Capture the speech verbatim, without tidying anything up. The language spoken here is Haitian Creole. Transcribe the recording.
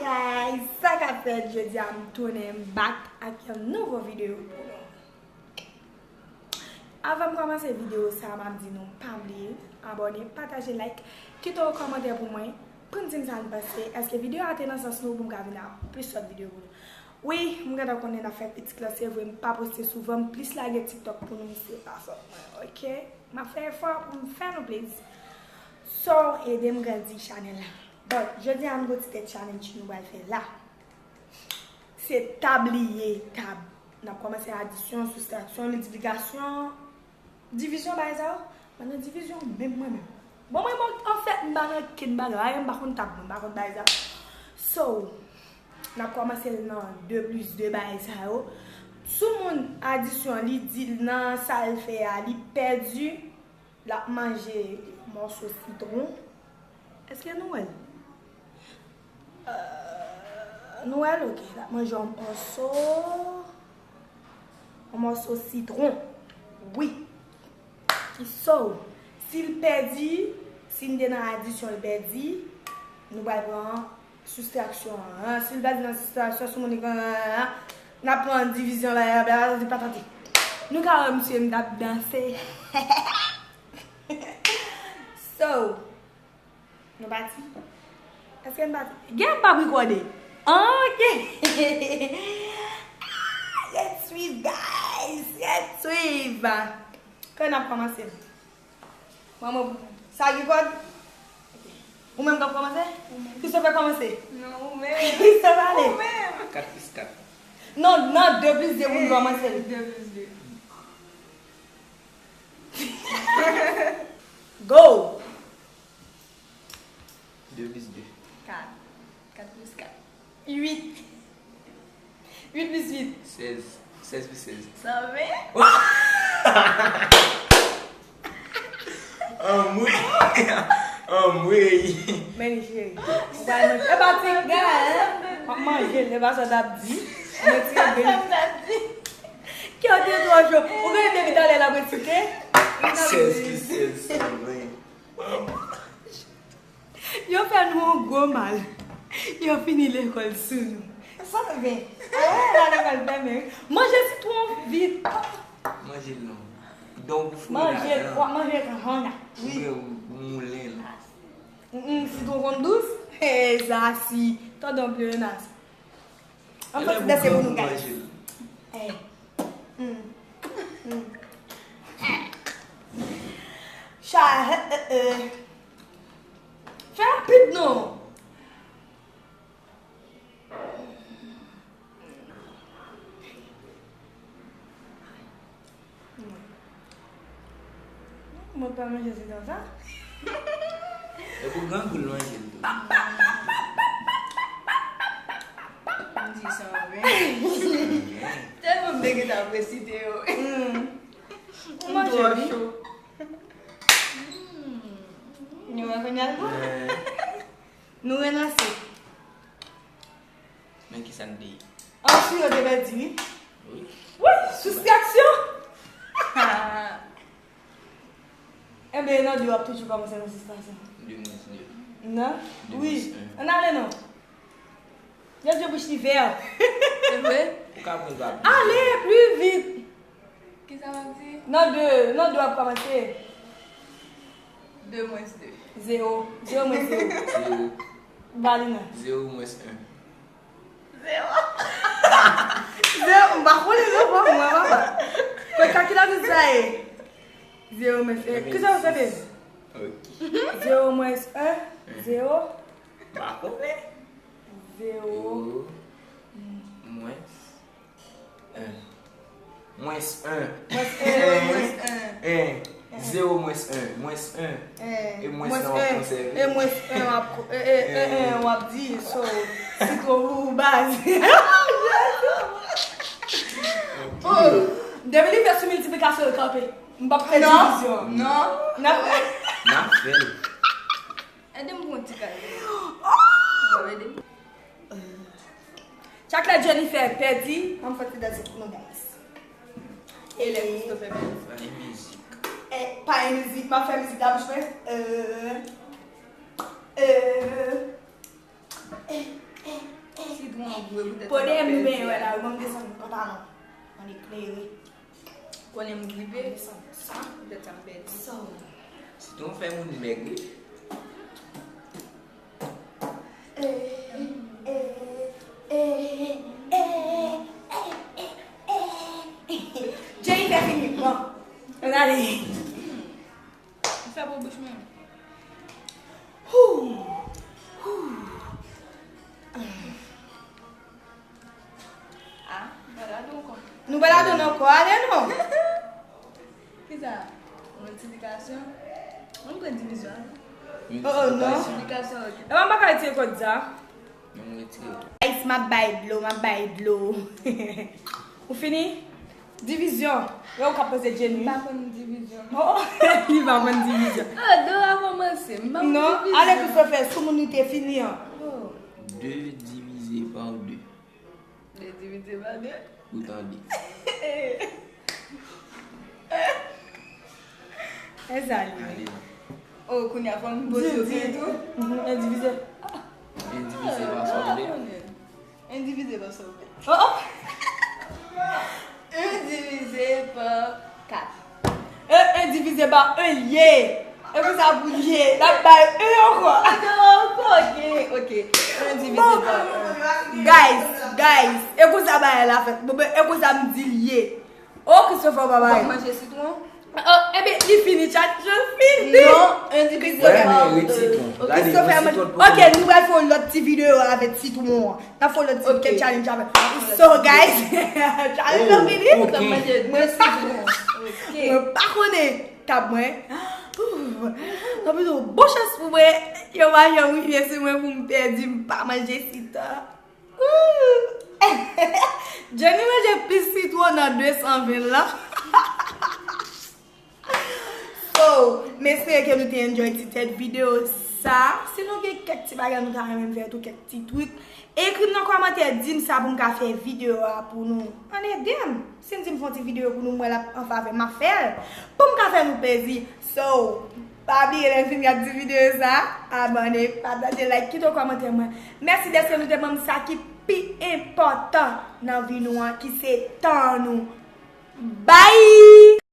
Guys, sa k ap fèt? Jodi a m tounen, m back ak yon nouvo videyo pou nou. Avan m kòmanse videyo sa, m ap di nou pa bliye abòne, pataje, like, kite yon kòmantè pou mwen, pou n di m sa n panse. Èske videyo a te nan sans nou pou m ka vin ak plis lòt videyo pou nou? Wi, m gentan konnen n ap fè kritik lan, se vre, m pa poste souvan, m plis lage TikTok pou nou, se pa fòt mwen, oke? M ap fè efò pou m fè nou plezi. So, ede m grandi chanèl la. Bon, jodi a m gon ti tèt challenge nou pral fè la. Se tabliye tab. N ap kòmanse adisyon, soustraksyon, miltiplikasyon, divizyon, bagay sa yo. Mwen nan divizyon menm mwen menm. Bon, mwen, bon, anfèt, m pa nan ken bagay, m pa konn tab, mwen pa konn bagay sa. So, n ap kòmanse l nan de plis de bagay sa yo. Sou moun adisyon, li di nan sa l fè a, li pèdi, l ap manje mòso sitwon. Èske nou wè l? Euh, nou wè l, oke. L ap manje yon mòso, yon mòso sitwon. Wi. So, si l pèdi, si n te nan adisyon, l pèdi, nou pral pran soustraksyon an. Si l pèdi nan soustraksyon, si moun li gen, n ap pran divizyon, bla, bla, bla, patati. Nou ka wè misye m t ap danse. So, nou pati? Èske n pati? Gen m p ap rekòde. Ah, ok. Ah, ret swiv, guys. Ret swiv. Kè n ap kòmanse. Manman, sa gen kòd? Ok. Ou menm k ap kòmanse? Ou menm. Christopher kòmanse. Non, ou menm. Christopher ale. Ou menm. Kat plis kat. Non, nan de plis de pou n kòmanse. De plis de. Go! De plis de. Kat. Kat plis kat. Uit. Uit plis uit. Sèz. Sèz plis sèz. San ven. Anmwey! Anmwey! Men li cheri. Ou pa manje. E pa ti gay, hein? M ap manje l, e pa sa w t ap di. Mwen ti gay. Kè w te twò cho. Ou konnen depi talè l ap resite? Sèz plis sèz, san ven. Yo fè nou yon gwo mal. Yo fini lekòl sou nou. San ven. Ah, la lekòl fèmen. Manje sitwon vit. Manje l non. Donk, w foure ladan. Manje l, w ap manje l, hana. Wi. Ou moulen l. Mm, mm, sitwon konn dous? E, sa si. Tande yon pleonasyon. An fè ti danse pou nou, guys. Eh. Mm. Mm. Cha, eh, eh, eh. Fè rapid non. Mwen pa manje sitwon sa. E pou grangou l manje l tou. M di san ven. Tèlman m te gentan ap resite yo. Mm. Ou manje twò cho. Mm. Nou wè kounye a l bon? Eh. Nou relanse. Men kisa n te ye? An sou yo te pèdi, wi. Wi. Wi, soustraksyon. Enben, nan de w ap toujou kòmanse nan soustraksyon. De mwens de. Non? De mwens en. Wi. Ann ale non. Yo di bouch li vè. Se vre? Ou ka pran l pa plis. Ale, pli vit. Kisa w ap di? Nan de, nan de w ap kòmanse. De mwens de. Zewo. Zewo mwens zewo. Zewo. Ba li non. Zewo mwens en. Zewo. Zewo, m pa konnen non, bon, mwen, papa. Kòm kalkilatris sa ye. Zewo mwens en. Kisa w sòti? Ok. Zewo mwens en, zewo. M pa konnen. Zewo. Zewo mwens en. Mwens en. Mwens en. Zewo mwens en. Mwens en. Mwens en. E mwens en w ap konsève. E mwens en w ap ko-, e, e, e, en w ap di. So, sitwon pou ou baz. Oh, depi li fè sou miltiplikasyon, l kanpe. M p ap fè divizyon. Non. N ap fè. N ap fè l. Ede m pran ti kal. Oh! Bon, ede m. Chak lè Jennifer pèdi, m ap fè ti danse pou nou, guys. E lè Christopher pèdi. Pa gen mizik. Eh, pa gen mizik, m ap fè mizik la bouch mwen. Euh, euh, eh, eh. Pwodèm nou benyen wè la, wi, ban m desann pantalon. Ann eklere. Konnen m gripe. Desann sa. Poutèt sa m pèdi. Sa. Sitwon fè moun mèg, wi. Jennifer fini. Bon. Ann ale. Ou fè pou bouch mwen. Hou. Hou. Ah, nou pral atann ankò. Nou pral atann ankò, ale non. Kisa? Miltiplikasyon? Mwen pran divizyon. Oh, oh, non. Miltiplikasyon, ok. E mwen pa ka retire kòd sa. Mwen retire. Guys, m ap bay dlo, m ap bay dlo. Ou fini? Divizyon. E ou k ap poze Jenny? M pa konn divizyon. Oh, li pa konn divizyon. Ah, dlo a kòmanse. M pa konn divizyon. Non, ale Christopher, sou moun li te fini an. Oh. Deux divisé par deux. Deux divisé par deux. Ou tande. E sa li ye. Ale non. Oh, kounye a fò m poze w tou. Mhm, un divisé. Un divisé par sa ou vle. Un divisé par sa ou vle. Oh, oh. Un divisé par quatre. E, un divisé par un l ye. E pou sa pou l ye. N ap bay un ankò. Un ankò, ok, ok. Un divisé par un. Guys, guys, e konsa bagay la fèt. Bon, ben, e konsa m di l ye. Oh, Christopher, baba. Ou p ap manje sitwon? Oh, ebyen, li fini, chat, je fini. Non, un divisé par deux. Christopher, man-, ok, nou pral fè yon lòt ti videyo avèk sitwon an. N ap fè yon lòt ti kèk challenge avèk. So, guys, challenge lan fini. Mwen pa konnen. Mwen pa konnen. Tab mwen. Tanpri tou, bon chans pou mwen. Yo pa janm rive sou mwen pou m pèdi, m pa manje sitwon. Jenny manje plis sitwon nan de san ven lan. So, m espere ke nou te enjoy ti tèt videyo sa. Si nou gen kèk ti bagay nou ta renmen m fè tou, kèk ti trik, ekri m nan kòmantè, di m sa pou m ka fè videyo a pou nou. Ann ede m. Si n di m fè yon ti videyo pou nou, m wè l ap an favè m, m ap fè l. Pou m ka fè nou plezi. So, pa bliye lè n fin gad ti videyo sa, abòne, pataje, like, kite yon kòmantè mwen. Mèsi dèske nou te ban m sa ki pi enpòtan nan vi nou an, ki se tan nou. Bye!